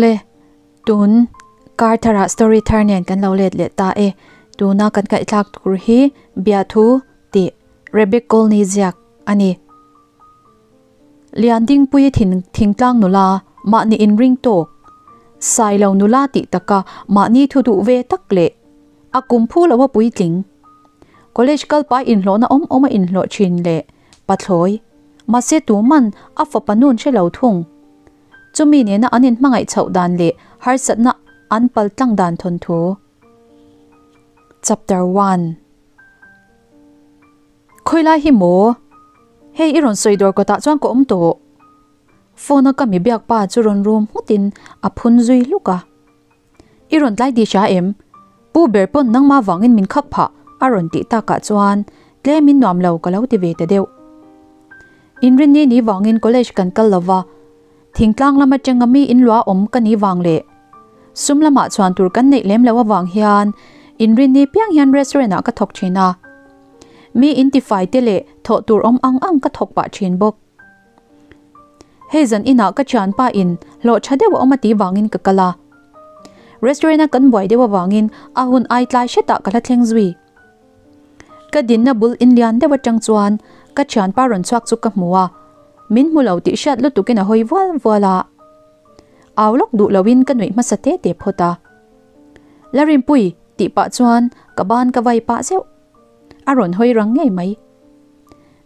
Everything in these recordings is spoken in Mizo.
Awle, tun kar tharah story thar nen kan lo let leh ta e. Tuna kan kaihthlak tur hi Biathu tih Rebek Colney ziak a ni. Liandingpuii thin thingtlang nula mahni inring tawk, Sailo nula tih taka mahni thu duh ve tak leh a kum phu lo a puitling. College kal pai inhlawhna awm awm a inhlawh thin leh pathlawi, mahse tuman a fapa nun hre lo thung. Chumi nena an inhmangaih chhoh dan leh harsatna an pal tlang dan thawnthu. Chapter One. Khawilai hi maw? Hei i rawn sawi dawr kawtah chuan ka awm tawh. Phone a ka mi biak pa chu rawn rum nghutin a phun zui hluk a. I rawn tlai tih hria em? Pu ber pawn nangmah vangin min khak phah a rawn tih takah chuan tlemin nuam lo ka lo ti ve ta deuh. Inrinni ni vangin college kan kal lova, thingtlang lam atanga mi inluah awm ka ni vang leh sum lamah chhuan tur kan neih lem loh avang hian inrinni piang hian restaurant ah ka thawk thin a. Mi intifai te leh thawh tur awm ang ang ka thawk pah thin bawk. Hei zan inah ka thianpa in hlawh tha deuh a awm a tih vangin ka kal a. Restaurant a kan buai deuh avangin a hun ai tlai hretah ka hla thleng zui. Ka dinna bul inlian deuh atang chuan ka thianpa rawn chhuak chu ka hmu a, min hmu lo tih hriat lutukin a hawi vual vual a. Au lawk duh loin ka nuih hmasa te te phawt a. La Rinpui tih pah chuan ka ban ka vai pah zeuh. A rawn hawi rang ngei mai.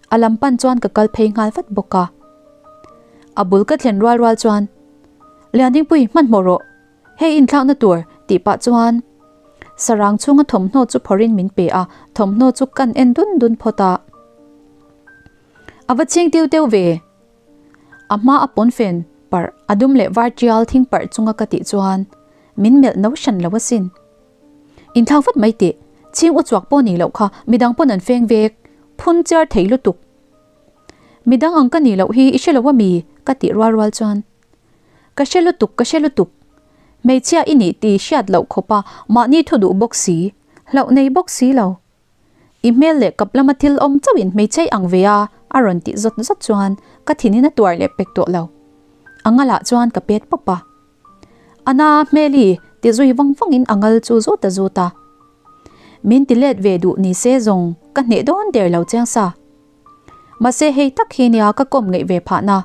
A lam pan chuan ka kal phei nghal vat bawk a. A bul ka thlen rual rual chuan, Liandingpui, hmanhmawh rawh. Hei inthlakna tur, tih pah chuan sarang chhunga thawmhnaw chu phawrhin min pe a, thawmhnaw chu kan en dun dun phawt a. A va ching tiu teu ve. A hma a pawnfen parh a dum leh var tial thing parh chunga ka tih chuan min melh no hran lo asin. Inthlak vat mai teh, chhing u chuak pawh nih loh kha midang pawn an feng vek, phun chiar thei lutuk. Midang ang ka nih loh hi i hre lo ami? ka tih rual rual chuan Ka hre lutuk, ka hre lutuk. Hmeichhia i nih tih hriat loh khawpa mahni thu duh bawk si, hlauh nei bawk si lo. I hmel leh kap lama thil awm chauhin hmeichhei ang ve a, a rawn tih zawt zawt chuan ka thinin a tuar leh pek tawh lo. A ngalah chuan ka pet pawp a. Ana hmeli ti zui vawng vawngin a ngal chu zut a zut a. Min ti let ve duh ni se zawng ka hneh dawn der lo chiang sa. Mahse hei tak hi nia ka kawm ngeih ve phahna.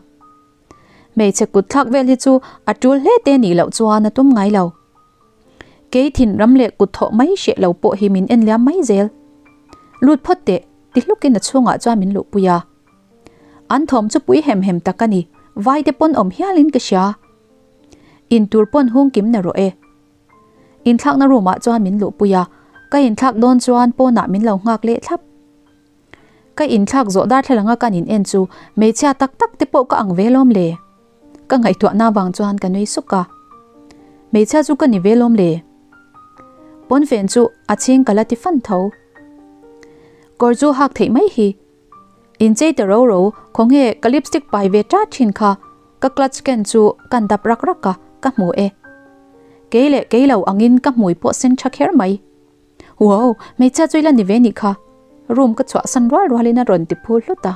Hmeichhe kut thlak vel hi chu a tul hle te nih loh chuan a tum ngai lo. Kei thin ram leh kut thawh mai hreh lo pawh hi min en liam mai zel. Lut phawt teh ti hlukin a chhungah chuan min luhpui a. An thawm chu pui hem hem tak a ni, vai te pawn awm hialin ka hria. In tur pawn hung kim na rawh e. Inthlakna room ah chuan min luhpui a, ka inthlak dawn chuan pawnah min lo nghak leh thlap. Ka inthlak zawh darthlalanga kan in en chu hmeichhia tak tak te pawh ka ang ve lawm le. Ka ngaihtuahna vang chuan ka nui suk a. Hmeichhia chu ka ni ve lawm le. Pawnfen chu a chhing ka la ti fan tho. Kawr chu hak theih mai hi. Inchei ta ro ro, khawnge ka lipstick pai ve ṭat ṭhin kha, ka clutch ken chu kan dap rak rak a, ka hmu e. Kei leh kei lo angin ka hmui pawh sen ṭha kher mai. Wow, hmeichhia chu ila ni ve nih kha, room ka chhuahsan rual rualin a rawn ti phul hlut a.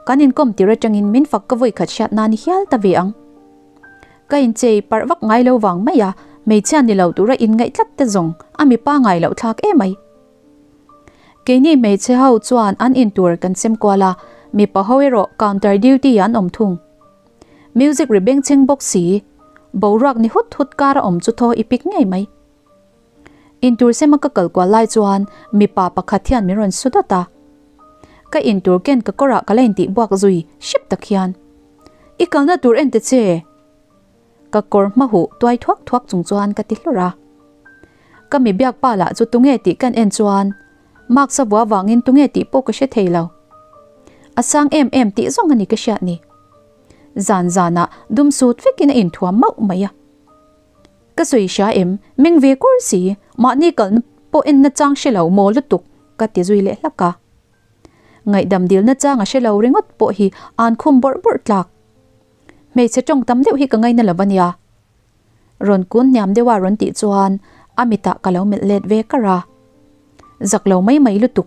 Kan inkawm tir aṭangin min fak ka vawi khat hriat nan hial ta ve ang. Ka inchei parh vak ngai lo vang mai a, hmeichhia ni lo tura inngaih tlat te zawng a mipa ngai loh thlak emai. Keini hmeichhe ho chuan an intur kan sem kual a, mipa ho erawh counter duty an awm thung. Music ri bengchheng bawk si, boruak ni hut hut kar a awm chu thaw i pik ngei mai. Intur sema ka kal kual lai chuan mipa pakhat hian min rawn su dawt a. Ka intur ken ka kawrah ka la intih buak zui hrep tak hian, I kalna tur en ta che! Ka kawr hma huh tuai thuak thuak chung chuan ka ti hlur a. Ka mi biak pa lah chu tunge tih kan en chuan marks a vua vangin tunge tih pawh ka hre thei lo. A sang em em tih zawng a ni ka hriat ni. Zan zanah dum sut vekin a inthuam mauh mai a. Ka sawi hria em, meng ve kur si, mahni kalna pawh en nachang hre lo maw lutuk ka ti zui leh hlak a. Ngaihdam dilna chang a hre lo ringawt pawh hi an khum bawrh bawrh tlak. Hmeichhe tawng tam deuh hi ka ngaina lo ania. Rawn kun hniam deuha rawn tih chuan a mitah ka lo melh let ve kar a. Zak lo mai mai lutuk.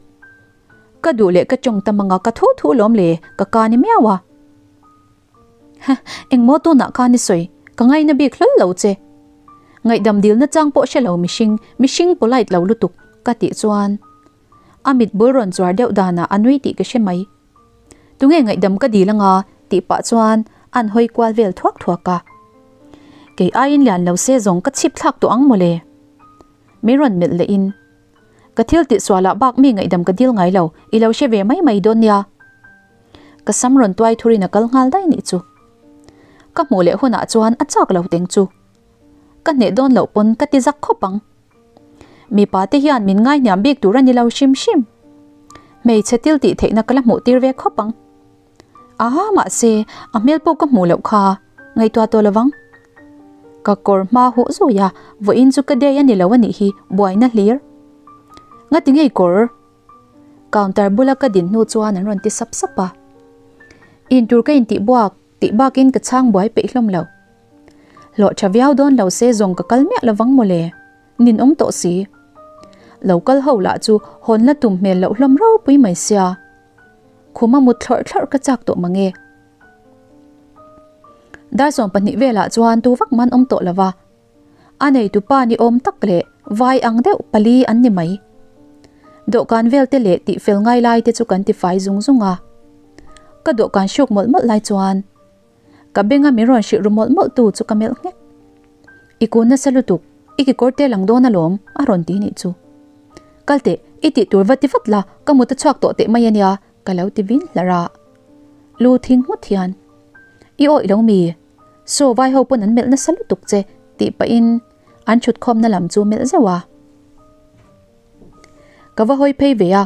Ka duh leh ka tawng tam anga ka thu thu lawm le ka ka ni miau a. Engmaw tunah khan i sawi? Ka ngaina bik hlawl lo che. Ngaihdam dilna chang pawh hre lo mihring, mihring polite lo lutuk ka tih chuan a mit bul rawn chuar deuh danah a nui tih ka hre mai. Tunge ngaihdam ka dil anga tih pah chuan an hawi kual vel thuak thuak a. Kei aiin lian lo se zawng ka chhip thlak tawh ang mawle. Min rawn melh leh in, Ka thil tih sualah bak mi ngaihdam ka dil ngai lo, i lo hre ve mai mai dawn nia. Ka sam rawn tuai thurin a kal nghal daih nih chu. Ka hmuh leh hunah chuan a chak lo teng chu. Ka hneh dawn loh pawn ka ti zak khawp ang. Mipa te hian min ngaihniam bik tur a ni lo hrim hrim. Hmeichhe til tih theihna ka la hmuh tir ve khawp ang. Aha mahse a hmel pawh ka hmuh loh kha ngaihtuah tawh lovang. Ka kawr hma huh zui a, vawiin chu ka day a ni lo a nih hi buaina hlir. Ngati ngei kawr? Counter bula ka din hnu chuan an rawn ti sap sap a. Intur ka intih buak tih bakin ka chhang buai peih hlawm lo. Hlawh tha viau dawn lo se zawng ka kal miah lovang mawle, nin awm tawh si. Lo kal ho lah chu hawn la tum hmel loh hlawm ropui mai sia. Khuma mut thlawrh thlawrh ka chak tawh mange. Dar 12 velah chuan tu vak man awm tawh lova. A neitu pa ni awm tak leh vai ang deuh pali an ni mai. Dawhkan vel te leh tih fel ngai lai te chu kan ti fai zung zung a. Ka dawhkan hruk mawlh mawlh lai chuan ka benga min rawn hrilh ru mawlh mawlh tu chu ka melh nghek. I kun nasa lutuk, i kekawr te lang dawn alawm a rawn ti nih chu. Kal teh, i tih tur va ti vat la, ka mut a chhuak tawh teh mai ania ka lo ti vin hlar a. Lu thing nghut hian, I awih lo mi? Saw vai ho pawn an melh nasa lutuk che tih pahin an thut khawmna lam chu melh zeuh a. Ka va hawi phei ve a,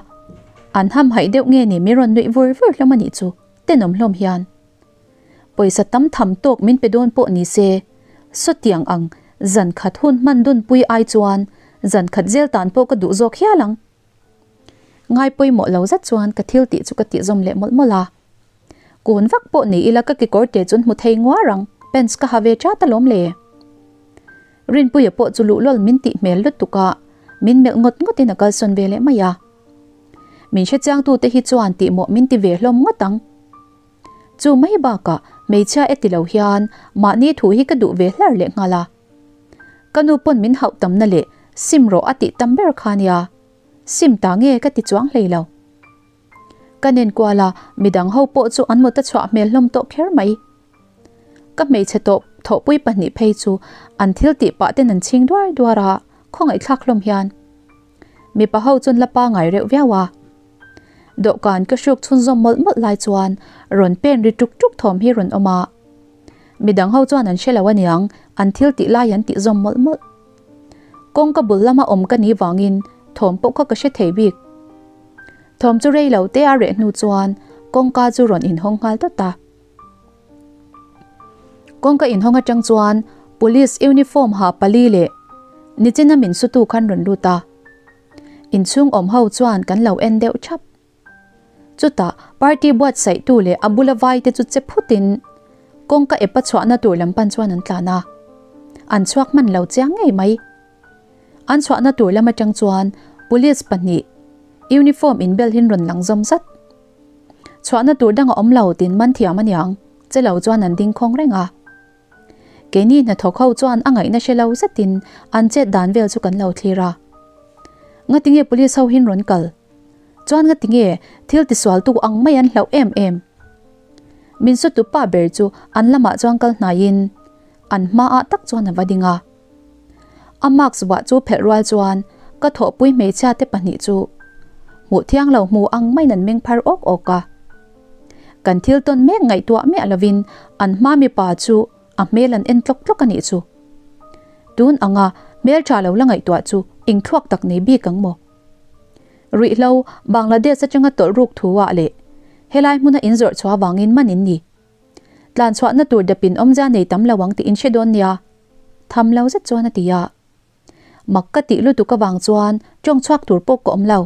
an hamhaih deuh nge ni min rawn nuih vur vur hlawm a nih chu, tenawm hlawm hian. Pawisa tam tham tawk min pe dawn pawh ni se, sawtiang ang zan khat hun hman dun pui ai chuan zan khat zel tan pawh ka duh zawk hial ang. Ngai pawimawh lo zet chuan ka thil tih chu ka tih zawm leh mawlh mawlh a. Kun vak pawh ni ila ka kekawr te chu hmu thei nguar ang, pants ka ha ve chat alawm le. Rinpuia pawh chu luh lawl min tih hmel lutuk a, min melh ngawt ngawtin a kalsawn ve leh mai a. Min hrechiangtute hi chuan tihmawh min ti ve hlawm ngawt ang. Chu mai bakah hmeichhia e ti lo hian mahni thu hi ka duh ve hlar leh nghal a. Ka nu pawn min hauh tamna leh sim rawh a tih tam ber kha nia. Sim ta nge ka ti chuang hlei lo. Ka nen kual a, midang ho pawh chu an mut a chhuah hmel hlawm tawh kher mai. Ka hmeichhe tawh thawhpui pahnih phei chu an thil tih pah ten an chhing duar duar a, khawngaihthlak hlawm hian. Mipa ho chuan la pangai reuh viau a. Dawhkan ka hruk chhunzawm mawlh mawlh lai chuan rawn pen ri tuk tuk thawm hi rawn awm a. Midang ho chuan an hre lo aniang, an thil tih lai an tih zawm mawlh mawlh. Kawngka bul lama awm ka nih vangin thawm pawh kha ka hre thei bik. Thawm chu rei lo te a reh hnu chuan kawngka chu rawn inhawng nghal tawt a. Kawngka inhawng atang chuan police uniform ha pali leh nichina min sutu khan rawn lut a. Inchhung awm ho chuan kan lo en deuh thap. Chutah party buatsaihtu leh a bula vai te chu che phutin kawngka epa chhuahna tur lam pan chuan an tlan a. An chhuak hman lo chiang ngei mai. An chhuahna tur lam atang chuan police pahnih uniform inbel hin rawn lang zawm zat. Chhuahna tur dang a awm lo tin man thiam aniang che lo chuan an ding khawng reng a. Keini hnathawk ho chuan a ngaihna hre lo zetin an chet dan vel chu kan lo thlir a. Ngatinge police ho hin rawn kal? Chuan ngatinge thil tisual tu ang mai an hlauh em em? Min sutu pa ber chu an lamah chuan kal hnaiin an hmaah tak chuan a va ding a. A mask vuah chu phelh rual chuan ka thawhpui hmeichhia te pahnih chu hmuh thiang lo hmu ang maiin an meng phar awk awk a. Kan thil tawn mek ngaihtuah miah lovin an hma mipa chu a hmel an en tlawk tlawk a nih chu. Tun anga hmel tha lo la ngaihtuah chu eng thluak tak nei bik ang maw? Ruihhlo Bangladesh atanga tawlh ruk thu ah leh helai hmuna inzawrh chhuah avangin man in ni. Tlan chhuahna tur depin awmzia nei tam lo ang tih in hre dawn nia. Tham lo zet chuan a ti a. Mak ka tih lutuk avang chuan tawng chhuak tur pawh ka awm lo.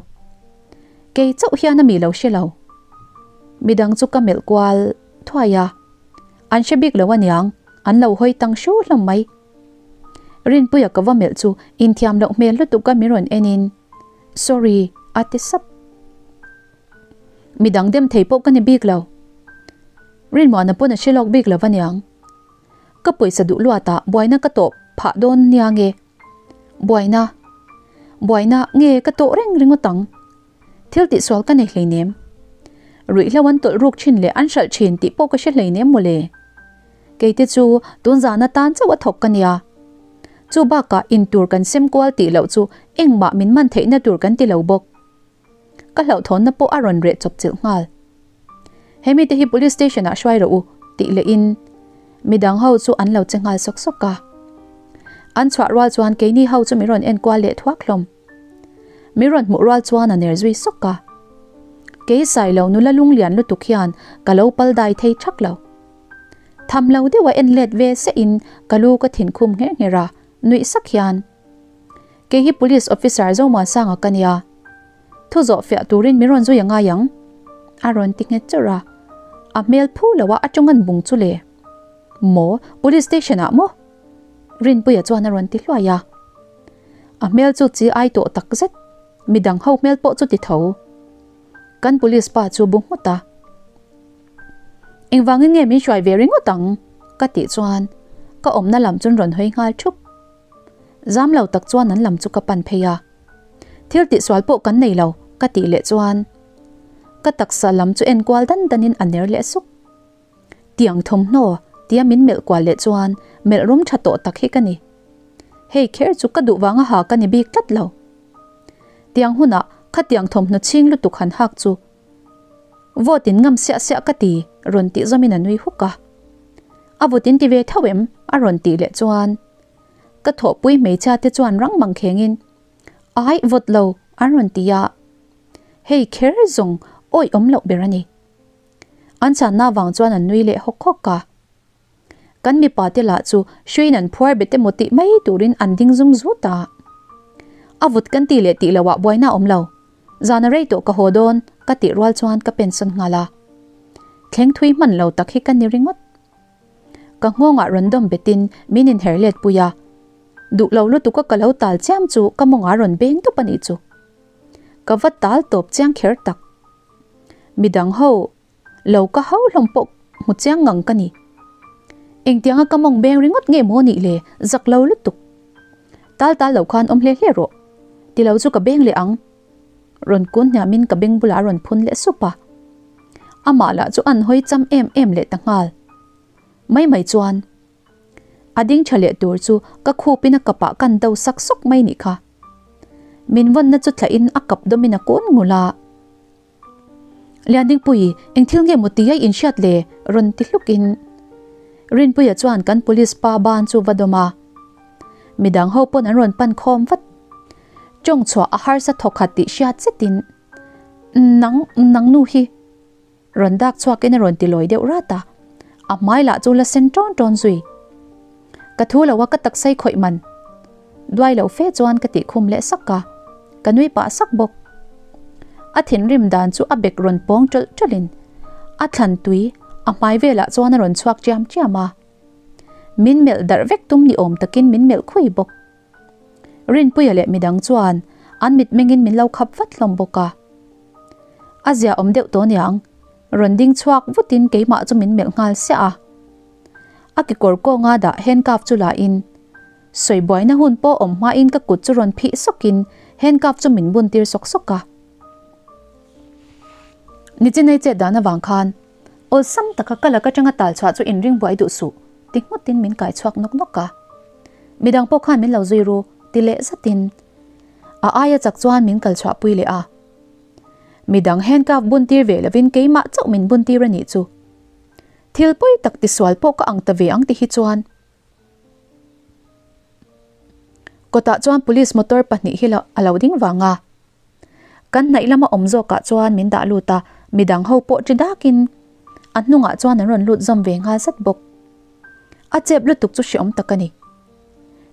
Kei chauh hian a mi lo hre lo. Midang chu ka melh kual thuai a. An hre bik lo aniang, an lo hawi tang hru hlawm mai. Rinpuia ka va melh chu inthiam loh hmel lutuk a min rawn en in, Sorry, a ti sap. Midang dem thei pawh ka ni bik lo. Rinmuana pawn a hre lawk bik lo aniang. Ka pawisa duh luatah buaina ka tawh phah dawn nia nge? Buaina? Buaina nge ka tawh reng ringawt ang? Thil tihsual ka nei hleinem. Ruihhlo an tawlh ruk thin leh an hralh thin tih pawh ka hre hleinem mawle. Keite chu tun zan atan chauh a thawk ka nia. Chu bakah in tur kan sem kual tih loh chu engmah min man theihna tur kan ti lo bawk. Ka hlauhthawnna pawh a rawn reh chawp chilh nghal. He mite hi police station ah hruai rawh u tih leh in midang ho chu an lo che nghal sawk sawk a. An chhuah rual chuan keini ho chu min rawn en kual leh thuak hlawm. Min rawn hmuh rual chuan a ner zui sawk a. Kei Sailo nula lunglian lutuk hian ka lo pal dai thei thak lo. Tham lo deuh a en let ve se in ka lu ka thin khum ngher ngher a, nuih sak hian. Kei hi police officer Zomuansanga ka nia. Thu zawh fiah turin min rawn zui a ngai ang. A rawn ti nghet churh a. A hmel phu lo a atawng an bung chu le. Maw? Police station ah maw? Rinpuia chuan a rawn ti hluai a. A hmel chu chi ai tawh tak zet. Midang ho hmel pawh chu ti tho. Kan police pa chu bu nghut a. Engvangin nge min hruai ve ringawt ang? Ka tih chuan ka awmna lam chuan rawn hawi nghal thup. Zam lo tak chuan an lam chu ka pan phei a. Thil tihsual pawh kan nei lo ka tih leh chuan ka taksa lam chu enkual dan danin a ner leh suk. Tiang thawmhnaw tia min melh kual leh chuan melh rum tha tawh tak hi ka ni. Hei kher chu ka duh vanga ha ka ni bik tlat lo. Tiang hunah khatiang thawmhnaw chhing lutuk han hak chu vote in ngam siah siah ka ti rawn tih zawmin a nui huk a. A vut in ti ve tho em? a rawn tih leh chuan ka thawhpui hmeichhia te chuan rang mang khengin Ai vawt lo an rawn ti a. Hei kher zawng awih awm loh ber a ni. An chhanna vang chuan an nui leh hawk hawk a. Kan mipa te lah chu hruiin an phuar bet emaw tih mai turin an ding zum zut a. A vut kan ti leh tih loah buaina a awm lo. Zan a rei tawh ka haw dawn ka tih rual chuan ka pensawn nghal a. Thleng thui hman lo tak hi ka ni ringawt. Ka nghawngah rawn dawm betin min inher let pui a. Duh lo lutuk a ka lo tal chiam chu ka mawngah rawn beng tawp a nih chu. Ka va tal tawp chiang kher tak. Midang ho lo ka ho hlawm pawh hmu chiang ngang ka ni. Engtianga ka mawng beng ringawt nge maw nih le zak lo lutuk. Tal tal lo khan awm hle hle rawh. Ti lo chu ka beng leh ang. Rawn kun hniamin ka beng bulah a rawn phun leh sup a. Amah lah chu an hawi cham em em leh ta nghal. Mai mai chuan a ding tha leh tur chu ka khupin a kapah kan do sak sawk mai nih kha. Min vawnna chu thlahin a kap dawmin a kun ngul a. Liandingpui, eng thil nge maw tia in hriat le? rawn ti hlukin Rinpuia chuan kan police pa ban chu va dawm a. Midang ho pawn an rawn pan khawm vat. Tawng chhuah a harsa thawkhat tih hriat zetin, Nang, nang nu hi. Rawn dak chhuakin a rawn ti lawi deuh rat a, a hmai lah chu la sen tawn tawn zui. Ka thu lo a ka taksai khawih man. Duai lo fe chuan ka tih khum leh sak a, ka nui pah sak bawk. A thinrim dan chu a bek rawn pawng tawlh tawlhin a thlan tui a hmai velah chuan a rawn chhuak chiam chiam a. Min melh darh vek tum ni awm takin min melh khui bawk. Rinpuia leh midang chuan an mitmengin min lo khap vat hlawm bawk a. A zia awm deuh tawh niang, rawn ding chhuak vutin keimah chu min melh nghal siah a. A kekawr kawnga dah handcuff chu la in, sawi buaina hun pawh awm hmain ka kut chu rawn phih sawkin handcuff chu min bun tir sawk sawk a. Nichinai chet dan avang khan awlsam taka ka lak atanga tal chhuah chu inring buai duh suh ti nghutin min kai chhuak nawk nawk a. Midang pawh khan min lo zui ru ti leh zatin a aia chak chuan min kal chhuah pui leh a. Midang handcuff bun tir ve lovin keimah chauh min bun tir a nih chu. Thil pawi tak tisual pawh ka ang ta ve ang ti hi chuan. Kawtah chuan police motor pahnih hi a lo ding vang a. Kan hnaih lama awm zawkah chuan min dah lut a, midang ho pawh ṭi dakin a hnungah chuan an rawn lut zawm ve nghal zat bawk. A chep lutuk chu hreawm tak a ni.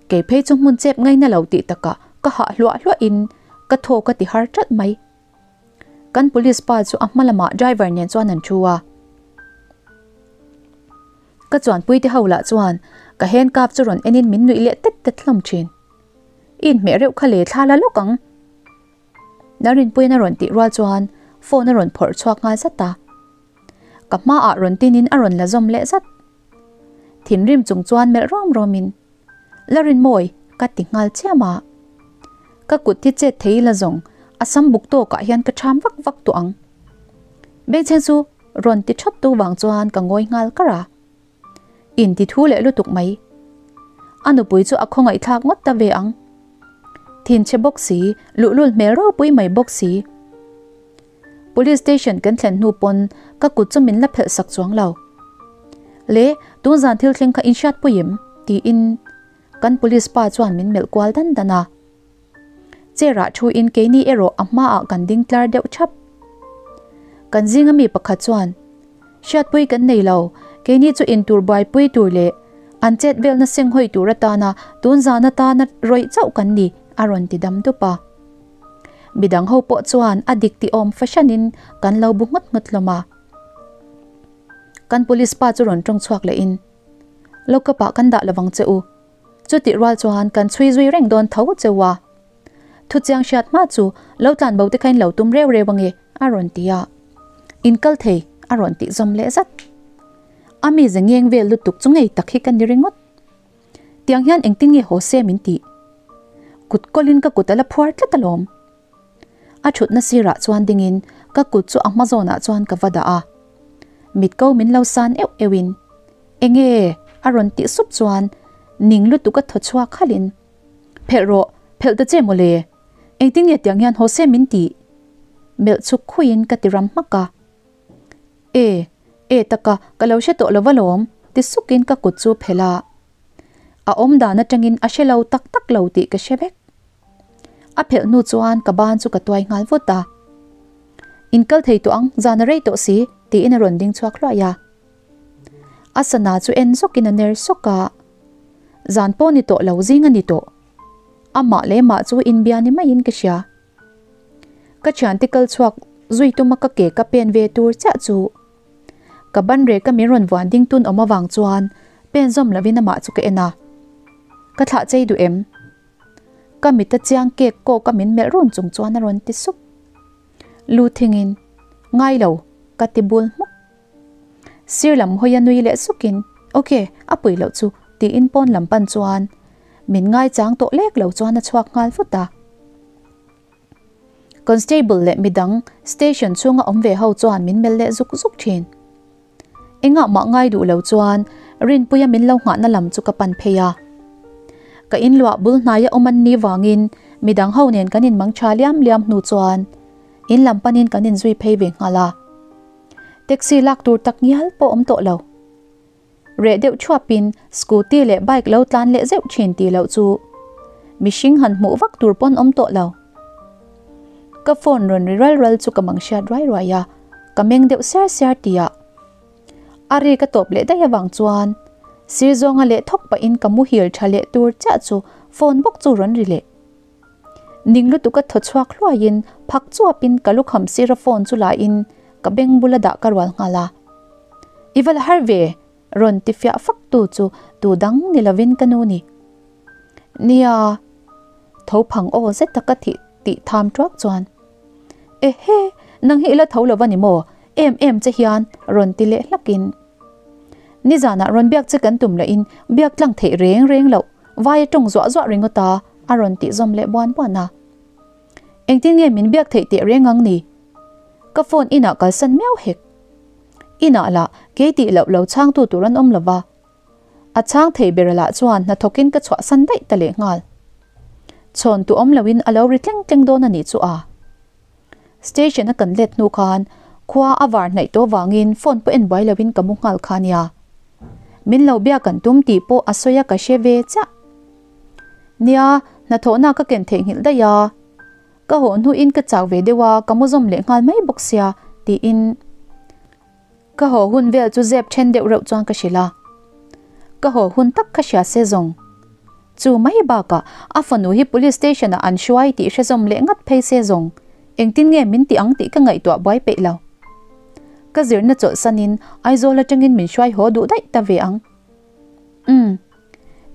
Kei phei chu hmun chep ngaina lo tih takah ka hah hluah hluahin ka thaw ka ti har ṭalh mai. Kan police pa chu a hma lamah driver nen chuan an thu a. Ka chuanpui te ho lah chuan ka handcuff chu rawn enin min nuih leh tet tet hlawm thin. I inhmeh reuh kha le thla la lawk ang. Narinpuiin a rawn tih rual chuan phone a rawn phawrh chhuak nghal zat a. Ka hmaah rawn tinin a rawn la zawm leh zat. Thinrim chung chuan melh rawm rawmin, Larinmawi, ka ti nghal chiam a. Ka kut hi chet thei ila zawng, a sam buk tawkah hian ka ṭham vak vak tawh ang. Bengchheng chu rawn ti ṭhawt tu vang chuan ka ngawi nghal kar a. In ti thu leh lutuk mai. A nupui chu a khawngaihthlak ngawt ta ve ang. Thinchhe bawk si, luhlul hmel ropui mai bawk si. Police station kan thlen hnu pawn ka kut chu min la phelh sak chuang lo. Le, tun zan thil thleng kha in hriat pui em? tiin kan police pa chuan min melh kual dan dan a. Chair ah thu in keini erawh a hmaah kan ding tlar deuh thap. Kan zinga mi pakhat chuan, Hriatpui kan nei lo, keini chu intur buaipui tur leh an chet velna seng hawi tur atana tun zan atana rawih chauh kan ni, a rawn ti dam dup a. Midang ho pawh chuan a dik ti awm fahranin kan lo bu ngawt ngawt hlawm a. Kan police pa chu rawn tawng chhuak lehin, Lockup ah kan dah lovang che u. Chutih rual chuan kan chhui zui reng dawn tho cheu a. Thuchiang hriat hma chu lo tlan bo te kha in lo tum reu reu ange, a rawn ti a. In kal thei, a rawn tih zawm leh zat. A mi ze ngeng vel lutuk chu ngei tak hi ka ni ringawt. Tiang hian engtin nge haw se min tih? Kut kawlin ka kut a la phuar tlat alawm. A thutna sirah chuan dingin ka kut chu a hma zawnah chuan ka va dah a. Mit ko min lo san euh euh in, Enge? a rawn tih sup chuan ning lutuk a thaw chhuak khalhin, Phelh rawh, phelh ta che mawle. Engtin nge tiang hian haw se min tih? Melh chhuk khuiin ka ti ram hmak a. E, e taka, ka lo hre tawh lo va lawm, ti sukin ka kut chu phelh a. A awm dan atangin a hre lo tak tak lo tih ka hre vek. A phelh hnu chuan ka ban chu ka tuai nghal vut a. In kal thei tawh ang, zan a rei tawh si, tiin a rawn ding chhuak hluai a. A sana chu en zawkin a ner sawk a. Zan pawh ni tawh lo zing a ni tawh. Amah leh mah chu inbia ni maiin ka hria. Ka thiante kal chhuak zui tuma ka ke ka pen ve tur chiah chu ka ban rek a min rawn vuan ding tun awm avang chuan pen zawm lovin amah chu ka en a. Ka thlah chei duh em? Ka mit a chiang kek kawk a min melh run chung chuan a rawn ti sup. Lu thingin, Ngai lo, ka ti bul hmuk. Sir lam hawi a nui leh sukin, Ok, a pui loh chu, tiin pawn lam pan chuan min ngaichang tawh lek lo chuan a chhuak nghal vut a. Constable leh midang station chhunga awm ve ho chuan min melh leh zuk zuk thin. Engah mah ngai duh lo chuan Rinpuia min lo nghahna lam chu ka pan phei a. Ka inluah bul hnaia awm an ni vangin midang ho nen kan inmang tha liam liam hnu chuan in lam panin kan inzui phei ve nghal a. Taxi lak tur tak ngial pawh awm tawh lo. Reh deuh thuapin scooty leh bike lo tlan leh zeuh thin tih loh chu mihring han hmuh vak tur pawn awm tawh lo. Ka phone rawn ri ral ral chu ka mang hriat ruai ruai a, ka meng deuh siar siar tihah a ri ka tawp leh daih avang chuan sir zawnga leh thawk pahin ka muhil tha leh tur chiah chu phone bawk chu rawn ri leh. Ning lutuk a thaw chhuak hluaiin phak chuapin ka lukham sira phone chu lahin ka beng bula dah ka rual nghal a. I va la har ve! rawn ti fiah fak tu chu tu dang ni lovin ka nu ni. Nia, tho phang aw zet taka thih tih tham tuak chuan. Ehe, nang hi i la tho lo va ni maw? Em em che hian rawn ti leh hlakin. Nizanah rawn biak che kan tum lahin biak tlang theih reng reng loh vai a tawng zuah zuah ringawt a, a rawn tih zawm leh buan buan a. Engtin nge min biak theih teh reng ang ni? Ka phone inah kalsan miau hek. Inah lah kei tih loh lo chhangtu tur an awm lo va. A chhang thei ber lah chuan hnathawkin ka chhuahsan daih ta leh nghal. Chhawn tu awm loin a lo ri tleng tleng dawn a nih chu a. Station a kan let hnu khan khua a var hnaih tawh vangin phone pawh en buai loin ka mu nghal kha nia. Min lo biak an tum tih pawh a sawi a ka hre ve chiah. Nia, hnathawhna ka ken theihnghilh daih a. Ka haw hnuin ka chak ve deuh a, ka mu zawm leh nghal mai bawk sia, tiin ka haw hun vel chu zep then deuh reuh chuan ka hrilh a. Ka haw hun tak ka hria se zawng. Chu mai bakah a fanu hi police station ah an hruai tih hre zawm leh ngat phei se zawng, engtin nge min ti ang tih ka ngaihtuah buai peih lo. Ka zirna chawlhsanin Aizawl atangin min hruai haw duh daih ta ve ang. Umm.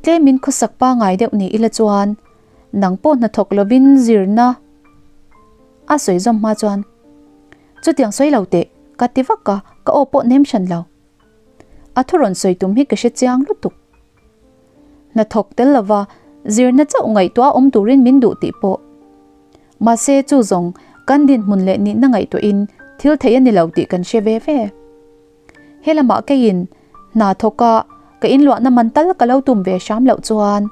Tlemin khawsak pangai deuh ni ila chuan nang pawh hnathawk lovin zirna a sawi zawm hma chuan chutiang sawi lo teh ka ti vak a, ka aw pawh nem hran lo. A thu rawn sawi tum hi ka hre chiang lutuk. Hnathawk tel lova zirna chauh ngaihtuah awm turin min duh tih pawh. Mahse chu zawng kan dinhmun leh nihna ngaihtuahin thil theih a ni lo tih kan hre ve ve. He lamah keiin hna thawka ka inluahna man tal ka lo tum ve hram loh chuan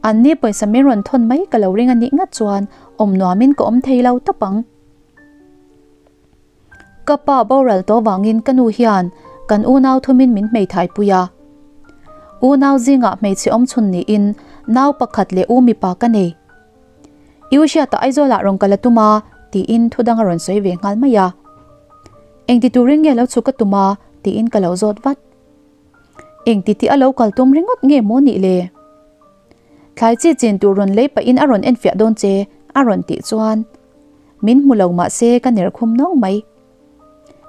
an ni pawisa min rawn thawn mai ka lo ring a nih ngat chuan awm nuamin ka awm thei lo tawp ang. Ka pa boral tawh vangin ka nu hian kan unau thumin min hmeithai pui a. Unau zingah hmeichhe awm chhun niin nau pakhat leh u mipa ka nei. I u hriatah Aizawlah rawn kal a tum a tiin thu dang a rawn sawi ve nghal mai a. Engti turin nge lo chhuk a tum a tiin ka lo zawt vat. Engti tih a lo kal tum ringawt nge maw nih le? Thlai chi chin tur rawn lei pahin a rawn enfiah dawn che a rawn tih chuan min hmu lo mah se ka ner khum nawng mai.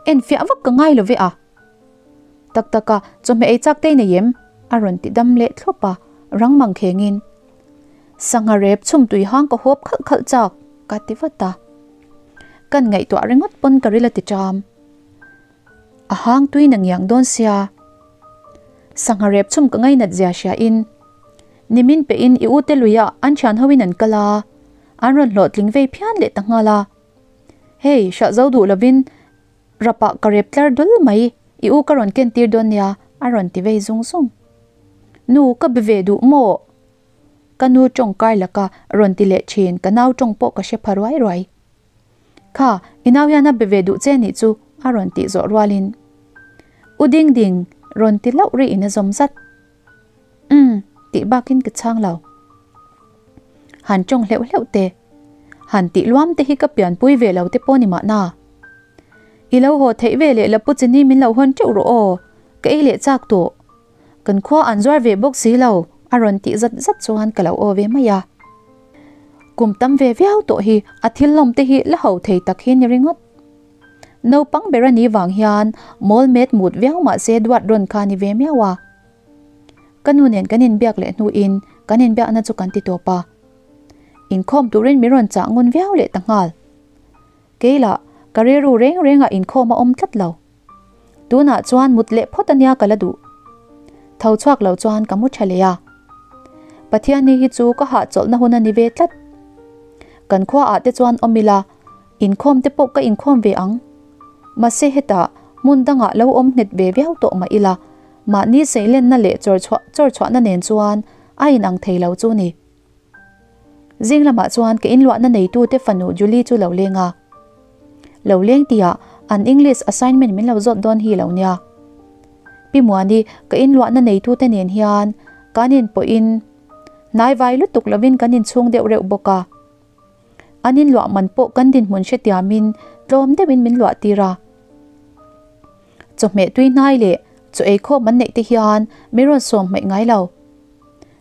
Enfiah vak ka ngai lo ve a. Tak tak a, chawhmeh ei chak te i nei em? A rawn ti dam leh thlawp a, rang mang khengin. Sangha rep chhum tui hang ka hawp khalh khalh chak, ka ti vat a. Kan ngaihtuah ringawt pawn ka ril a ti ṭam. A hang tui na ngiang dawn sia. Sangha rep chhum ka ngainat zia hria in, nimin peh in i ute luiah an thian ho in an kal a, an rawn hlawhtling vei phian leh ta nghal a. Hei, hrah zo duh lovin Rapah ka rep tlar dul mai, i u ka rawn ken tir dawn nia, a rawn ti vei zung zung. Nu, ka be ve duh maw? Ka nu tawng kai laka rawn ti leh thin, ka nau tawng pawh ka hre pha ruai ruai. Kha, i nau hian a be ve duh che nih chu, a rawn tih zawh rualin. U Ding Ding, rawn ti hlauh rih in a zawm zat. Umm, tih bakin ka chhang lo. Han tawng hleuh hleuh te, han tih luam te hi ka pianpui ve lo te pawh ni mahna. I lo haw theih ve leh Lapu Chini min lo hawn teuh rawh aw, ka ei leh chak tawh. Kan khua an zuar ve bawk si lo, a rawn tih zat zat chuan ka lo aw ve mai a. Kum tam ve viau tawh hi a thil lawm te hi la ho thei tak hi ni ringawt. Naupang ber a nih vang hian mawl met mut viau mah se duat rawn kha ni ve miau a. Ka nu nen kan inbiak leh hnuin kan inbiakna chu kan ti tawp a. Inkhawm turin min rawn chah ngun viau leh ta nghal. Keilah ka rilru reng rengah inkhawm a awm tlat lo. Tunah chuan mut leh phawt ania ka la duh. Tho chhuak lo chuan ka mu tha leh a. Pathianni hi chu ka hahchawlhna hun a ni ve tlat. Kan khuaah te chuan awm ila, inkhawm te pawh ka inkhawm ve ang. Mahse hetah hmun dangah lo awm nghet ve viau tawh mah ila, mahni seilenna leh chawrchhuah chawrchhuahna nen chuan a inang thei lo chu ni. Zing lamah chuan ka inluahna neitute fanu Julie chu lo leng a. Lo leng tihah an English assignment min lo zawt dawn hi lo nia. Pi Muani ka inluahna neitute nen hian kan inpawhin hnaivai lutuk lovin kan inchhung deuh reuh bawk a. An inluah man pawh kan dinhmun hretiamin tlawm deuhin min luah tir a. Chawhmeh tui hnai leh chaw eikhawm an neih te hian min rawn sawm hmaih ngai lo.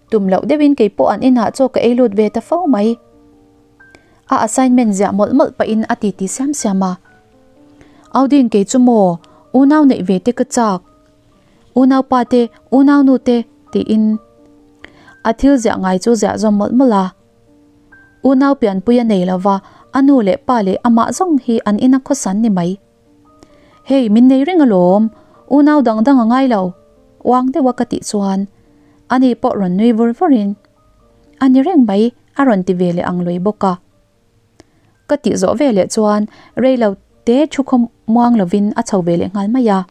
Tum loh deuhin kei pawh an inah chaw ka ei lut ve ta fo mai. A assignment ziah mawlh mawlh pahin a titi siam siam a. Audin kei chu maw, unau neih ve te ka chak. Unau pa te, unau nu te tiin a thil ziah ngai chu ziah zawm mawlh mawlh a. Unau pianpui a nei lova, a nu leh pa leh amah zawng hi an ina khawsan ni mai. Hei, min nei reng alawm, unau dang dang a ngai lo, uang deuha ka tih chuan ani pawh rawn nui vur vurin, A ni reng mai, a rawn ti ve leh ang lui bawk a. Ka tih zawh ve leh chuan rei lo te thu khaw muang lovin a chho ve leh nghal mai a.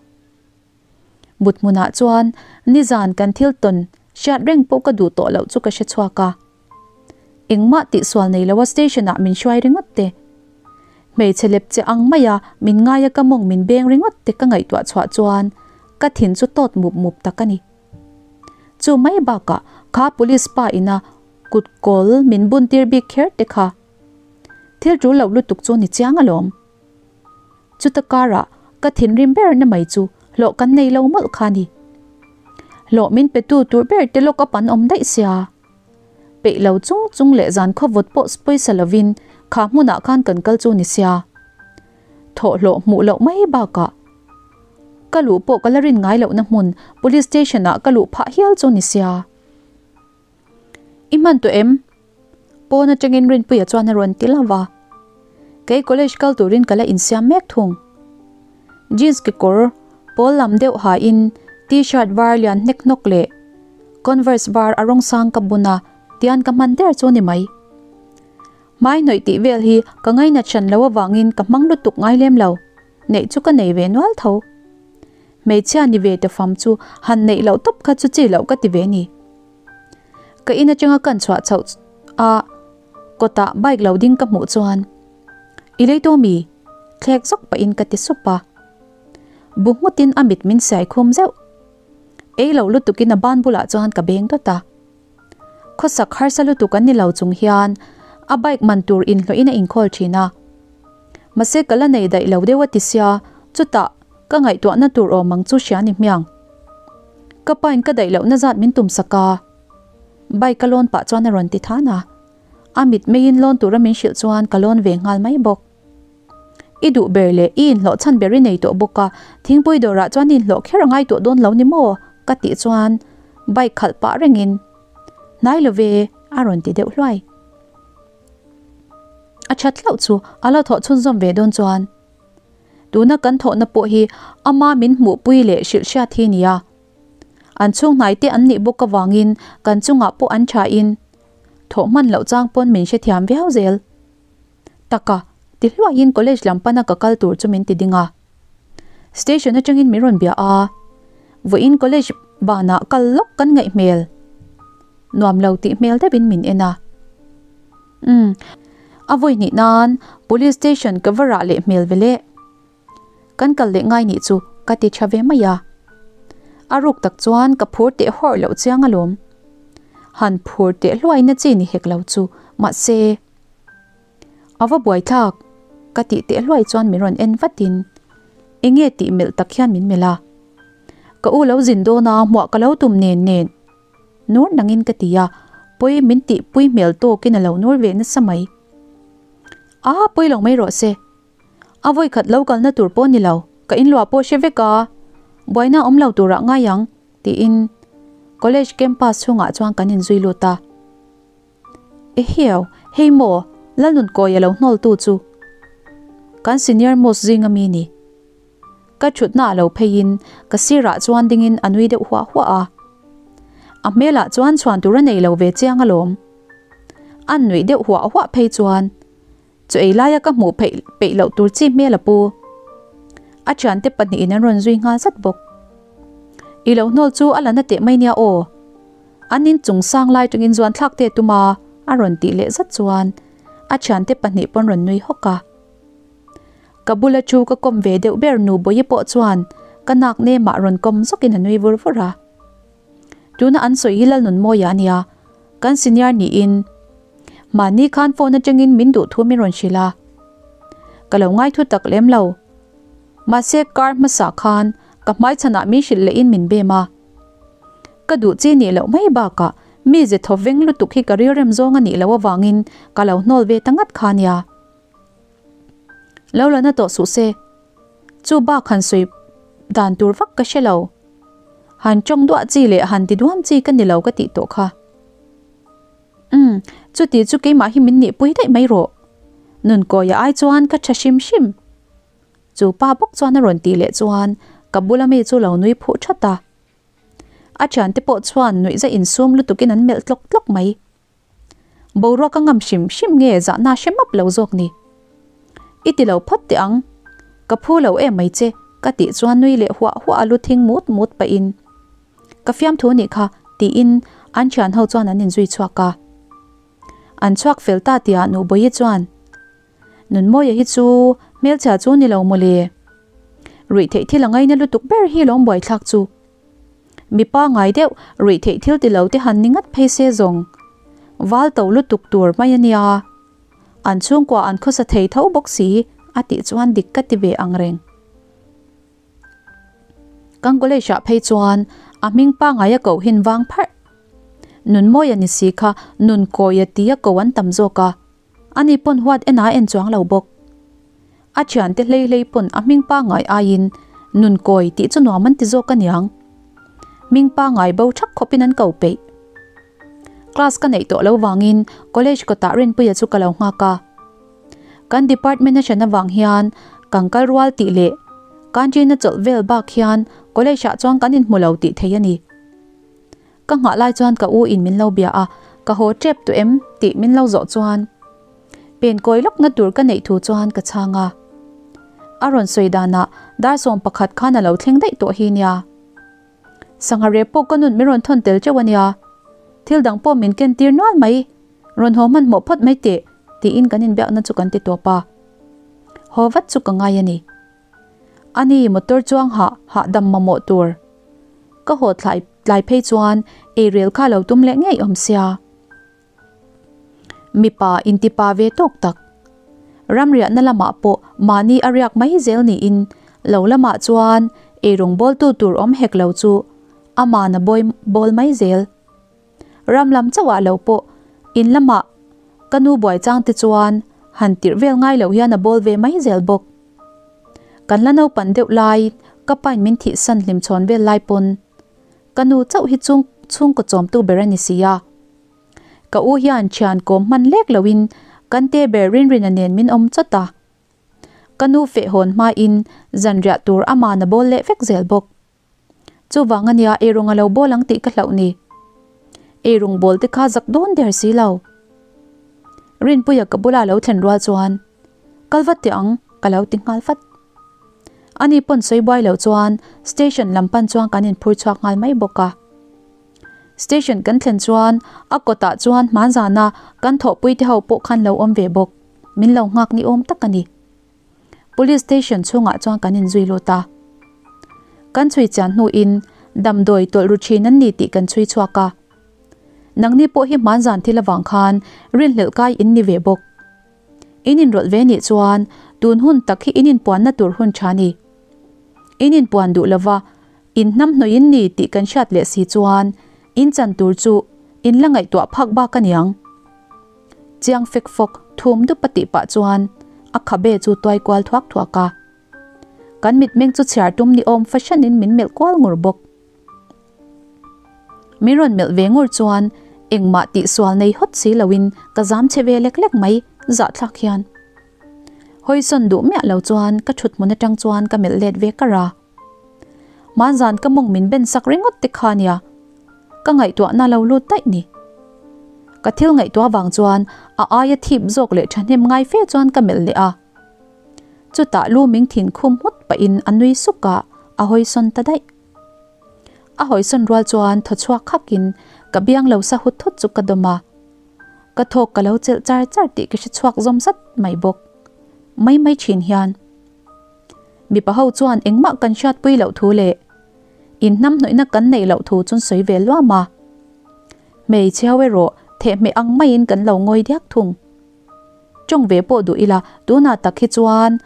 But hmunah chuan nizan kan thil tawn hriat reng pawh ka duh tawh loh chu ka hre chhuak a. Engmah tihsual nei loa station ah min hruai ringawt te. Hmeichhe lep che ang maia min ngaia ka mawng min beng ringawt te ka ngaihtuah chhuah chuan ka thin chu tawt mup mup tak a ni. Chu mai bakah kha police pa ina kut kawl min bun tir bik kher te kha thil tul lo lutuk chu ni chiang alawm. Chuta karah ka thinrim ber na mai chu hlawh kan nei lo mawlh kha ni. Hlawh min pe tu tur ber te lawk up an awm daih sia. Peih lo chung chung leh zan khawvawt pawh pawisa lovin kha hmunah khan kan kal chu ni sia. Thawhhlawh hmuh loh mai bakah ka luh pawh ka la rin ngai lohna hmun Police Station ah ka luh phah hial chu ni sia. I hman tawh em? Pawn atangin Rinpuia chuan a rawn ti lo va. Kei college kal turin ka la insiam mek thung. Jeans kekawr pawl lam deuh hain T-shirt var lian hnek hnawk leh Converse var a rawng sang ka bun a, tian ka hman der chu ni mai. Hmai hnawih tih vel hi ka ngainat hran lo avangin ka hmang lutuk ngai lem lo, neih chu ka nei ve nual tho. Hmeichhia ni ve te fam chu han neih loh tawp kha chu chi loh ka ti ve ni. Ka in atanga kan chhuah chhoh a kawtah bike lo ding ka hmuh chuan I lei tawh mi? Thlek zawk pahin ka ti sup a. Bu nghutin a mit min siai khum zeuh. Ei loh lutukin a ban bulah chuan ka beng dawt a. Khawsak harsa lutuk an ni lo chung hian a bike man tur inhlawhin a inkhawl thin a. Mahse ka la nei daih lo deuh a ti sia, chutah ka ngaihtuahna tur awm ang chu hria ni hmiang. Ka pain ka daih lohna zat min tum sak a. Bike ka lawn pah chuan a rawn ti than a. A mit meiin lawn tura min hrilh chuan ka lawn ve nghal mai bawk. I duh ber leh i inhlawh chhan ber i nei tawh bawk a, thingpui dawrah chuan i inhlawh kher a ngai tawh dawn lo ni maw? ka tih chuan bike khalh pah rengin, Hnai lo ve, a rawn ti deuh hluai. A that hlauh chu a la thawh chhunzawm ve dawn chuan tuna kan thawhna pawh hi ama min hmuhpui leh hrilh hriat hi nia. An chhung hnai te an nih bawk avangin kan chungah pawh an thain thawh hman loh chang pawn min hrethiam viau zel. Taka, ti hluaiin college lam pana ka kal tur chu min ti ding a. Station atangin min rawn bia a, vawiin college banah kal lawk kan ngaih hmel. Nuam lo tih hmel deuhin min en a. Umm, a vawi hnih nan police station ka va rah leh hmel ve le. Kan kal leh ngai nih chu ka ti tha ve mai a. A ruk tak chuan ka phur teh hawrh loh chiang alawm. Han phur teh hluaina chi ni hek lo chu, mahse. A va buai thlak, ka tih teh hluai chuan min rawn en vatin enge tih melh tak hian min melh a. Ka u lo zin dawn a, hmuah ka lo tum nen nen. Nur nangin ka ti a, pawi min tih pui hmel tawkin a lo nur ve nasa mai. A pawi lo mai rawh se. A vawi khat lo kalna tur pawh ni lo, ka inluah pawh hre vek a, buaina awm lo turah ngai ang, tiin college campus chhungah chuan kan inzui lut a. Ehiau, hei maw, Lalnunkawi a lo hnawltu chu kan senior most zinga mi ni. Ka thutna a lo pheiin ka sirah chuan dingin a nui deuh huah huah a. A hmelah chuan chhuan tur a nei lo ve chiang alawm. An nuih deuh huah huah phei chuan chu ei laia ka hmuh pheih peih loh tur chi hmel a pu. A thiante pahnihin an rawn zui nghal zat bawk. I lo hnawl chu a la na teh mai nia aw. An in chung sang lai tangin zuan thlak te tum a, a rawn tih leh zat chuan a thiante pahnih pawn rawn nui hawk a. Ka bula thu ka kawm ve deuh ber nu Bawihi pawh chuan ka nak nemah rawn kawm zawkin a nui vur vur a. Tuna an sawi hi Lalnunmawia a nia, kan senior niin mahni khan phone atangin min duh thu min rawn hrilh a. Ka lo ngai thu tak lem lo. Mahse kar hmasa khan ka hmaichhanah min hrilh lehin min bem a. Ka duh chi nih loh mai bakah mi ze thaw veng lutuk hi ka rilrem zawng a nih loh avangin ka lo hnawl ve ta ngat kha nia. Lo la na tawh suh se. Chu bak han sawi dan tur vak ka hre lo. Han tawng duah chi leh han ti duam chi ka ni lo ka tih tawh kha. Umm, chuti chu keimah hi min nihpui daih mai rawh. Nunkawia ai chuan ka tha hrim hrim. Chu pa bawk chuan a rawn tih leh chuan ka bula mi chu lo nui phuh that a. A thiante pawh chuan nuihza insum lutukin an melh tlawk tlawk mai. Boruak a ngam hrim hrim nge zahna hre map lo zawk ni. I ti lo phawt teh ang. Ka phu lo em mai che ka tih chuan nui leh huah huah a lu thing mut mut pahin ka fiamthu nih kha tiin an thian ho chuan an inzui chhuak a. An chhuak fel ta tia Nubawihi chuan Nunmawia hi chu hmelchhia chu ni lo mawle. Ruih theih thil a ngaina lutuk ber hi lawm buaithlak chu. Mipa ngai deuh ruih theih thil ti lo te han ni ngat phei se zawng. Val to lutuk tur mai a nia. An chhungkua an khawsa thei tho bawk si a tih chuan dik ka ti ve ang reng. Kan college ah phei chuan a hming pangai a koh hin vang pharh. Nunmawia ni si kha Nunkawia tia ko an tam zawk a. Ani pawn huat en a en chuang lo bawk. A thiante hlei hlei pawn a hming pangai aiin Nunkawi tih chu nuam an ti zawk aniang. Hming pangai bo thak khawpin an ko peih. Class ka neih tawh lo vangin college kawtah Rinpuia chu ka lo nghak a. Kan department a hran avang hian kan kal rual tih leh Canteen a chawlh vel bak hian college ah chuan kan inhmu lo tih thei a ni. Ka nghah lai chuan ka u in min lo bia a, ka haw tep tawh em tih min lo zawh chuan pen kawi lawk na tur ka neih thu chuan ka chhang a. A rawn sawi danah dar 11 khan a lo thleng daih tawh hi nia. Sangha rep pawh ka nun min rawn thawn tel teuh a nia. Thil dang pawh min ken tir nual mai. Rawn haw hmanhmawh phawt mai teh tiin kan inbiakna chu kan ti tawp a. Haw vat chu ka ngai a ni. Ani motor chuang hah hahdam mamawh tur. Ka haw thlai tlai phei chuan eirel kha lo tum leh ngei awm sia. Mipa intipa ve tawk tak. Ramriahna lamah pawh mahni a riak mai zel niin lo lamah chuan eirawng bawltu tur awm hek lo chu amana bawi bawl mai zel. Ram lam chauh ah lo pawh in lamah ka nu buai chang te chuan han tirh vel ngai lo hian a bawl ve mai zel bawk. Kan la naupan deuh lai ka pain min thih san hlim chhawn vel lai pawn ka nu chauh hi chung chhungkaw chawmtu ber a ni si a. Ka u hian thian kawm hman lek loin kan te ber Rinrina nen min awm chawt a. Ka nu feh hawn hmain zanriah tur aman a bawl leh vek zel bawk. Chuvang a nia eirawng a lo bawl ang tih ka hlauh ni. Eirawng bawl te kha zak dawn der si lo. Rinpuia ka bula lo thlen rual chuan kal vat teh ang ka lo ti nghal vat. Ani pawn sawi buai lo chuan station lam pan chuan kan inphur chhuak nghal mai bawk a. Station kan thlen chuan a kawtah chuan hmanzana kan thawhpui te ho pawh khan lo awm ve bawk. Min lo nghak ni awm tak a ni. Police station chhungah chuan kan inzui lut a. Kan chhui chian hnuin damdawi tawlh ru thin an ni tih kan chhui chhuak a. Nangni pawh hi hmanzan thil avang khan rinhlelh kai in ni ve bawk. In inrawlh ve nih chuan tun hun tak hi in inpuanna tur hun tha ni. In inpuan duh lova in hnamhnawih in ni tih kan hriat leh si chuan in chan tur chu in la ngaihtuah phak bak a niang. Chiang fek fawk thum dup a tih pah chuan a khabe chu tuai kual thuak thuak a. Kan mitmeng chu chhiar tum ni awm fahranin min melh kual ngur bawk. Min rawn melh ve ngur chuan engmah tih sual nei hawt si loin ka zam che ve lek lek mai zahthlak hian. Hawisawn duh miah lo chuan ka thut hmun atang chuan ka melh let ve kar a. Hmanzan ka mawng min ben sak ringawt te kha nia ka ngaihtuahna lo lut daih ni. Ka thil ngaihtuah vang chuan a aia thip zawk leh thahnem ngai fe chuan ka melh leh a. Chutah lu ming thin khum nghut pahin a nui suk a, a hawisawn ta daih. A hawisawn rual chuan thaw chhuak khakin ka biang lo sa hut hut chu ka dawm a. Ka thawk ka lo chelh char char tih ka hre chhuak zawm zat mai bawk. Mai mai thin hian. Mipa ho chuan engmah kan hriatpui loh thu leh inhnamhnawihna kan neih loh thu chun sawi ve luam a. Hmeichhe ho erawh thehmeh ang maiin kan lo ngawi diak thung. Tawng ve pawh duh ila tunah tak hi chuan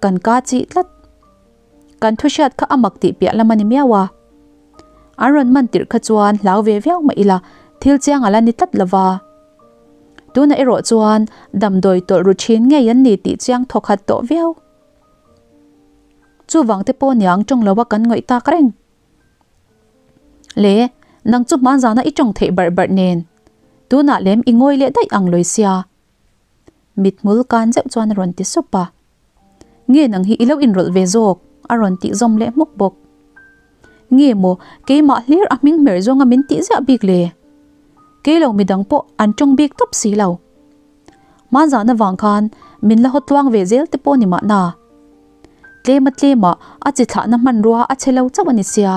kan ka chih tlat. Kan thu hriat kha a mak tih piah lam a ni miau a. An rawn man tirh kha chuan hlau ve viau mah ila thil chiang a la ni tlat lova. Tunah erawh chuan damdawi tawlh ru thin ngei an ni tih chiang thawkhat tawh viau. Chuvang te pawh niang tawng lo a kan ngawih tak reng. Le, nang chu hmanzana i tawng theih barh barh nen. Tunah lem i ngawi leh daih ang lawi sia. Mithmul kan zeuh chuan a rawn ti sup a. Nge nang hi i lo inrawlh ve zawk? a rawn tih zawm leh hmuk bawk. Nge maw keimah hlir a hming hmer zawnga min tih ziah bik le? Kei lo midang pawh an tawng bik tawp si lo. Hmanzahna vang khan min la haw tluang ve zel te pawh ni mahna. Tlema tlema a chi thlahna hmanrua a che lo chauh a ni sia.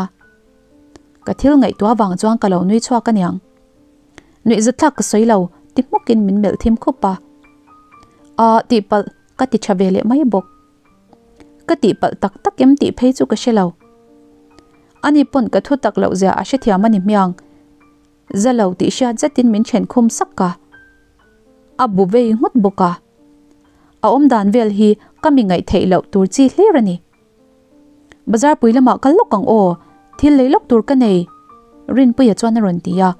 Ka thil ngaihtuah vang chuan ka lo nui chhuak aniang. Nuihzatthlak ka sawi lo ti hmukin min melh thim khup a. Aa tihpalh ka ti tha ve leh mai bawk. Ka tihpalh tak tak em tih phei chu ka hre lo. Ani pawn ka thu tak loh zia a hrethiam a ni hmiang. Za lo tih hriat zetin min then khum sak a. A bu vei nghut bawk a. A awmdan vel hi ka mi ngaih theih loh tur chi hlir a ni. Bazar pui lamah kal lawk ang aw, thil lei lawk tur ka nei, Rinpuia chuan a rawn ti a.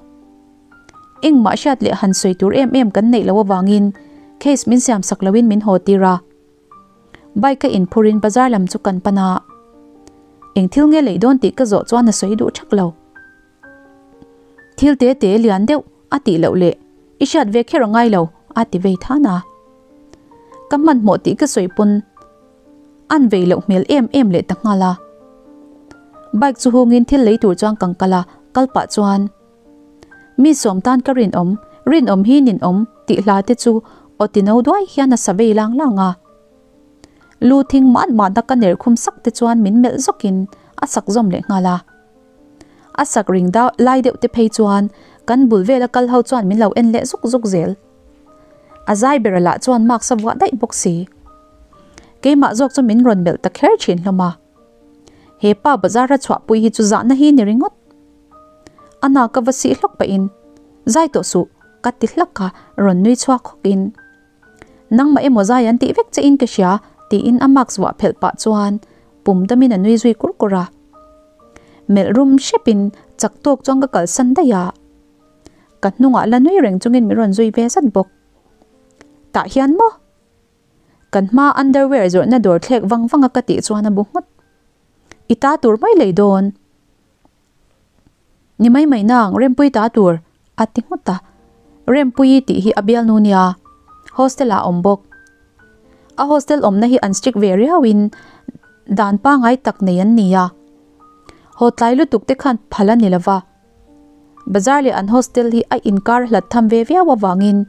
Engmah hriat leh han sawi tur em em kan neih loh avangin case min siam sak loin min haw tir a. Bike a inphurin bazar lam chu kan pan a. Eng thil nge lei dawn tih ka zawh chuan a sawi duh thak lo. Thil te te lian deuh a tih loh leh i hriat ve kher a ngai lo a ti vei than a. Ka hmanhmawh tih ka sawi pawn. An vei loh hmel em em leh ta nghal a. Bike chu hungin thil lei tur chuan kan kal a, kal pah chuan Mi sawm tan ka rinawm, rinawm hi ninawm tih hla te chu aw ti no duai hian a sa vei lang lang a. Lu thing man mana ka ner khum sak te chuan min melh zawkin a sak zawm leh nghal a. A sak ring lai deuh te phei chuan kan bul vela kal ho chuan min lo en leh zuk zuk zel. A zai ber lah chuan mask a vuah daih bawk si. Keimah zawk chu min rawn melh ta kher thin hlawm a. He pa bazar a chhuahpui hi chu zahna hi ni ringawt. A na ka va sih hlawk pahin zai tawh suh ka ti hlak a, rawn nui chhuak hawkin Nangmah emaw zai an tih vek che in ka hria tiin a mask vuah phelh pah chuan pum damin a nui zui kur kur a. Melh rum hrepin chak tawk chuan ka kalsan daih a. Ka hnungah la nui reng chungin min rawn zui ve zat bawk. Tah hian maw? Kan hma underwear zawrhna dawr thlek vang vang a ka tih chuan a bu nghut. I ta tur mai lei dawn. Ni mai mai nang, Rempui ta tur, a ti nghut a. Rempuii tih hi a bialnu nia, hostel ah a awm bawk. A hostel awmna hi an strict ve riauin dan pangai tak nei an ni a. Haw tlai lutuk te khan phal a ni lova. Bazar leh an hostel hi a inkar hlat tham ve viau avangin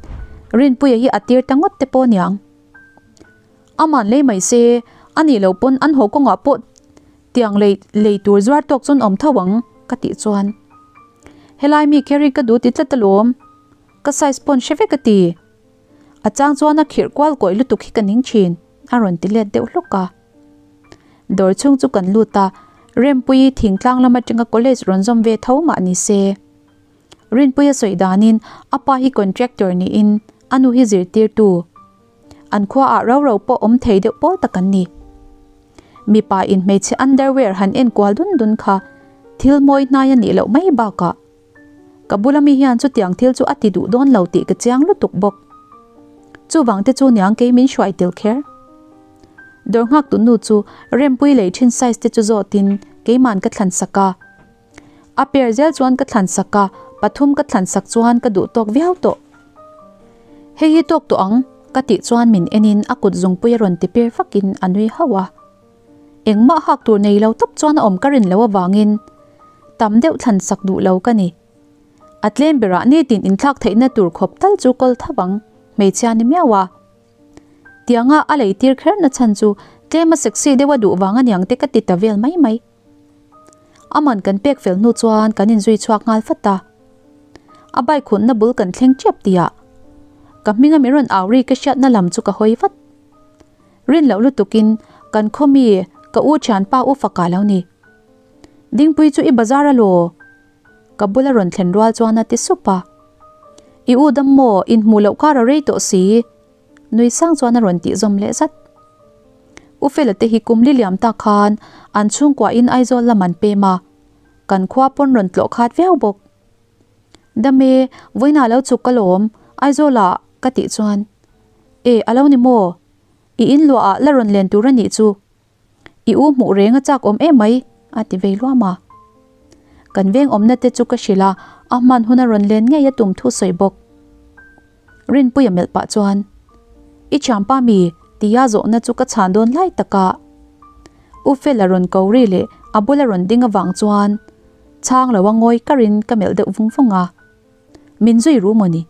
Rinpuia hi a tir ta ngawt te pawh niang. Aman lei mai se, a nih loh pawn an haw kawngah pawh tiang lei lei tur zuar tawk chuan awm tho ang ka tih chuan helai mi kher hi ka duh ti tlat alawm ka size pawn hre vek a ti. A chang chuan a khirh kual kawih lutuk hi ka ning thin a rawn ti let deuh hlawk a. Dawr chhung chu kan lut a, Rempuii thingtlang lam atanga college rawn zawm ve tho mah ni se. Rinpuia sawi danin a pa hi contractor niin a nu hi zirtirtu. An khua ah rau rau pawh awm thei deuh pawl tak an ni. Mipa in hmeichhe underwear han en kual dun dun kha thil mawi hnai a nih loh mai bakah ka bula mi hian chutiang thil chu a ti duh dawn lo tih ka chiang lutuk bawk. Chuvang te chu niang kei min hruai tel kher. Dawr nghak tu nu chu rempui lei thin size te chu zawtin keiman ka thlan sak a. A pair zel chuan ka thlan sak a, pathum ka thlan sak chuan ka duh tawk viau tawh. Hei hi tawk tawh ang, ka tih chuan min enin a kut zungpui a rawn ti pir vakin a nui hauh a. Engmah hak tur nei lo tawp chuan a awm ka rin loh avangin tam deuh thlan sak duh lo ka ni. A tlem berah nitin inthlak theihna tur khawp tal chu kawl tho ang, hmeichhia ni miau a. Tianga a lei tir kher na chhan chu tlem a sexy deuh a duh vang aniang te ka ti ta vel mai mai. A man kan pek fel hnu chuan kan inzui chhuak nghal fat a. A bike hunna bul kan thleng tep tihah ka hminga min rawn au ri ka hriatna lam chu ka hawi vat. Rin loh lutukin kan khaw mi ka u thianpa u faka lo ni. Dingpui chu i bazar alaw? Ka bula rawn thlen rual chuan a ti sup a. I u dam maw? Inhmuh loh kar a rei tawh si. Nui sang chuan a rawn tih zawm leh zat. U Fela te hi kum li liam tak khan an chhungkua in Aizawl lam an pem a, kan khua pawn rawn tlawh khat viau bawk. Dam e, vawiinah lo chhuk ka lawm, Aizawl ah ka tih chuan, E, a lo ni maw? I in luah ah la rawn len tur a nih chu. I u hmuh reng a chak awm em mai, a ti vei luam a. Kan veng awmna te chu ka hrilh a, a hman hun a rawn len ngei a tum thu sawi bawk. Rinpuia melh pah chuan, I thianpa mi? tia zawhna chu ka chhan dawn lai tak a. U Fela rawn ko ri leh a bula rawn ding avang chuan chhang lo a ngawi karin ka melh deuh vung vung a. Min zui ru maw ni?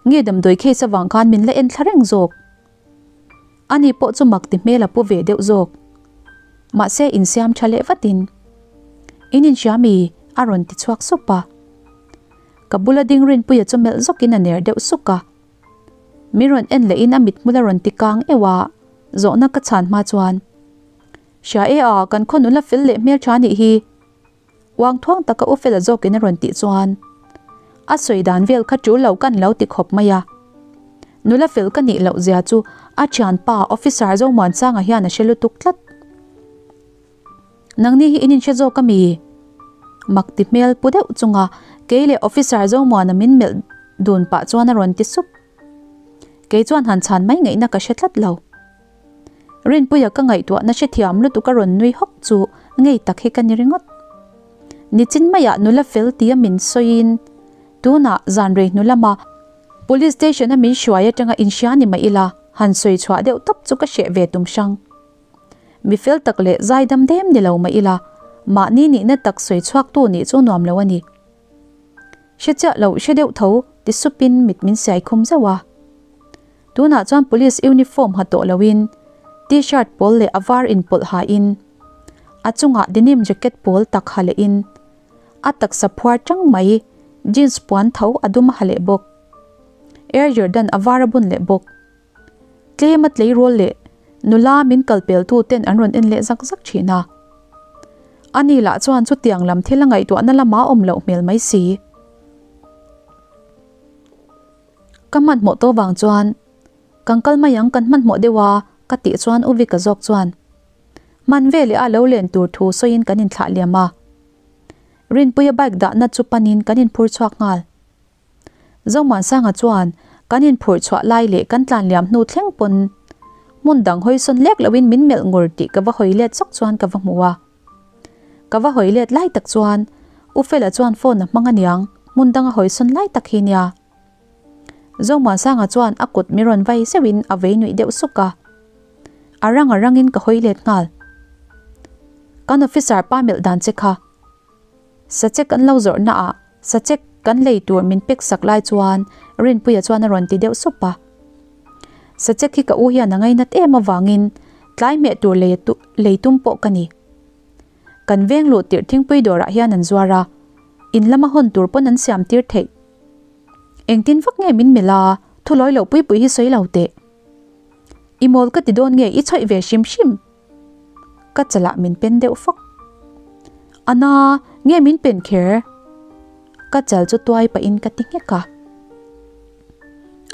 Nge damdawi case avang khan min la en thla reng zawk? Ani pawh chu mak ti hmel a pu ve deuh zawk. Mahse insiam tha leh vatin, In inhria mi? a rawn ti chhuak sup a. Ka bula ding Rinpuia chu melh zawkin a ner deuh suk a. Min rawn en lehin a mithmul a rawn ti kang euh a, zawhna ka chhan hma chuan, Hria e a, kan khaw nula fel leh hmeltha nih hi. Uang thuang taka u Fela zawkin a rawn tih chuan a sawi dan vel kha tul lo kan lo ti khawp mai a. Nula fel ka nih loh zia chu a thianpa Officer Zomuansanga hian a hre lutuk tlat. Nangni hi in inhre zawk a mi? Mak ti hmel pu deuh chunga kei leh Officer Zomuana min melh dun pah chuan a rawn ti sup. Kei chuan han chhan mai ngaihna ka hre tlat lo. Rinpuia ka ngaihtuahna hrethiam lutuk a rawn nui hawk chu ngei tak hi ka ni ringawt. Nichin maiah nula fel tia min sawiin tunah zan rei hnu lama Police station a min hruai atanga inhria ni mah ila han sawi chhuah deuh tawp chu ka hreh ve tum hrang. Mi fel tak leh zaidam dem ni lo mah ila, mahni nihna tak sawi chhuaktu nih chu nuam lo a ni. Hre chiah lo hre deuh tho ti supin mit min siai khum zauh a. Tunah chuan police uniform ha tawh loin T-shirt pawl leh a var inpawlh hain a chungah denim jacket pawl tak ha lehin a taksa phuar chang mai jeans puan tho a dum a ha leh bawk. Air Jordan a var a bun leh bawk. Tlem a tleirawl leh nula min kalpel tu ten an rawn en leh zak zak thin a. Ani lah chuan chutiang lam thil a ngaihtuahna lama awm loh hmel mai si. Ka hmanhmawh tawh vang chuan kan kal mai ang kan hmanhmawh deuh a ka tih chuan U Vika zawk chuan hman veleh a lo len tur thu sawiin kan inthlah liam a. Rinpuia bike dahna chu panin kan inphur chhuak nghal. Zomuansanga chuan kan inphurh chhuah lai leh kan tlan liam hnu thleng pawn hmun dang hawi sawn lek loin min melh ngur tih ka va hawi let chawk chuan ka va hmu a. Ka va hawi let lai tak chuan U Fela chuan phone a hmang aniang hmun dang a hawi sawn lai tak hi nia. Zomuansanga chuan a kut mi rawn vai zeuhin a vei nuih deuh suk a. A rang a rangin ka hawi let nghal. Kan officer pa melh dan che kha. Sachek an lo zawrh naah sachek kan lei tur min pek sak lai chuan Rinpuia chuan a rawn ti deuh sup a. Sachek hi ka u hian a ngainat em avangin tlai hmeh tur lei lei tum pawh ka ni. Kan veng luh tirh thingpui dawrah hian an zuar a, in lama hawn tur pawn an siam tir theih. Engtin vak nge min melh a, thu lawi loh pui pui hi sawi lo teh. I mawl ka ti dawn nge i chhawih ve hrim hrim? Ka chalah min pen deuh fawk. Ana, nge min pen kher? Ka chal chu tuai pahin ka ti nghek a.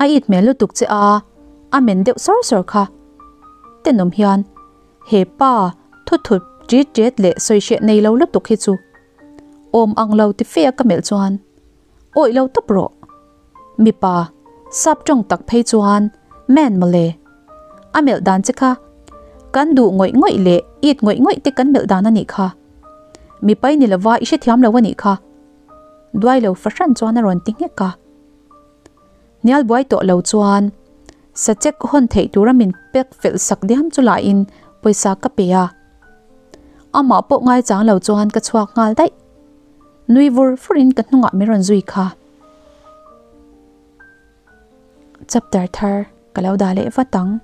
A it hmel lutuk che a, a men deuh sawr sawr kha. Tenawm hian, he pa thu thut ṭit ṭet leh sawi hreh nei lo lutuk hi chu awm ang lo ti fe a ka melh chuan awih lo tawp rawh. Mipa, sap tawng tak phei chuan man mawle. A melh dan che kha kan duh ngawih ngawih leh it ngawih ngawih te kan melh dan a nih kha. Mipai ni lova i hrethiam lo a nih kha. Duai lo fahran chuan a rawn ti nghek a. Hnial buai tawh lo chuan sachek hawn theih tura min pek felh sak diam chu lahin pawisa ka pe a. Amah pawh ngaichang lo chuan ka chhuak nghal daih. Nui vur vurin ka hnungah min rawn zui kha. Chapter thar ka lo dah leh vat ang.